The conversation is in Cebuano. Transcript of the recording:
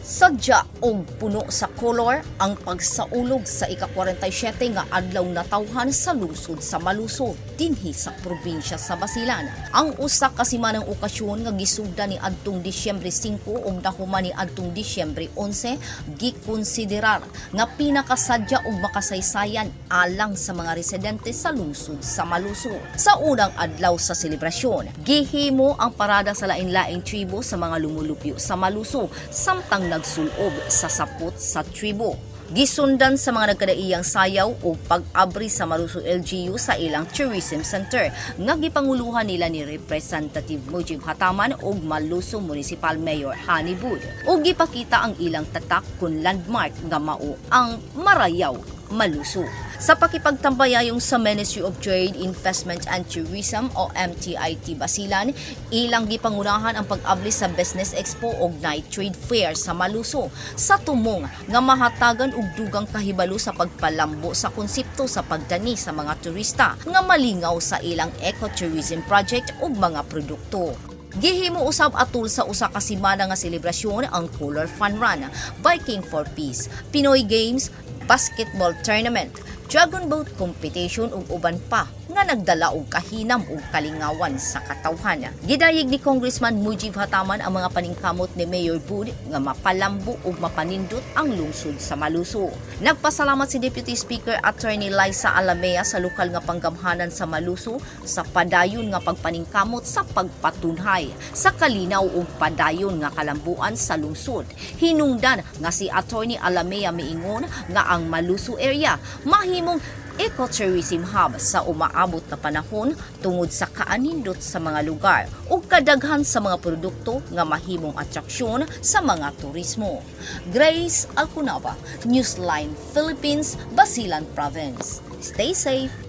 Sadya og puno sa kolor ang pagsaulog sa ika-47 nga Adlaw Natawhan sa lungsod sa Maluso dinhi sa probinsya sa Basilan. Ang usa ka simanang okasyon nga gisugdan ni adtong Disyembre 5 ug nahuman ni adtong Disyembre 11, gikonsiderar nga pinakasadya ug makasaysayan alang sa mga residente sa lungsod sa Maluso. Sa unang adlaw sa selebrasyon, gihimo ang parada sa lain-laing tribo sa mga lumulupyo sa Maluso samtang nagsulob sa sapot sa tribo. Gisundan sa mga nagkadaiyang sayaw o pag-abri sa Maluso LGU sa ilang tourism center nga gipanguluhan nila ni Representative Mujiv Hataman ug Maluso Municipal Mayor Honey Bud. Ug gipakita ang ilang tatak kun landmark nga mao ang Marayaw Maluso. Sa pakipagtambayayong sa Ministry of Trade, Investment and Tourism o MTIT Basilan, ilang gipangunahan ang pag-abli sa Business Expo og Night Trade Fair sa Maluso sa tumong nga mahatagan og dugang kahibalo sa pagpalambo sa konsepto sa pagdani sa mga turista nga malingaw sa ilang ecotourism project ug mga produkto. Gihimo usab atul sa usa ka semana nga selebrasyon ang Color Fun Run, Biking for Peace, Pinoy Games, Basketball Tournament, Dragon Boat Competition ug uban pa nga nagdala og kahinam ug kalingawan sa katawhan. Gidayeg ni Congressman Mujiv Hataman ang mga paningkamot ni Mayor Bud nga mapalambo ug mapanindot ang lungsod sa Maluso. Nagpasalamat si Deputy Speaker Attorney Liza Alamea sa lokal nga panggamhanan sa Maluso sa padayon nga pagpaningkamot sa pagpatunhay sa kalinaw ug padayon nga kalambuan sa lungsod. Hinungdan nga si Attorney Alamea miingon nga ang Maluso area mahimong ecotourism hub sa umaabot na panahon tungod sa kaanindot sa mga lugar ug kadaghan sa mga produkto nga mahimong atraksyon sa mga turismo. Grace Alcunava, Newsline Philippines, Basilan Province. Stay safe.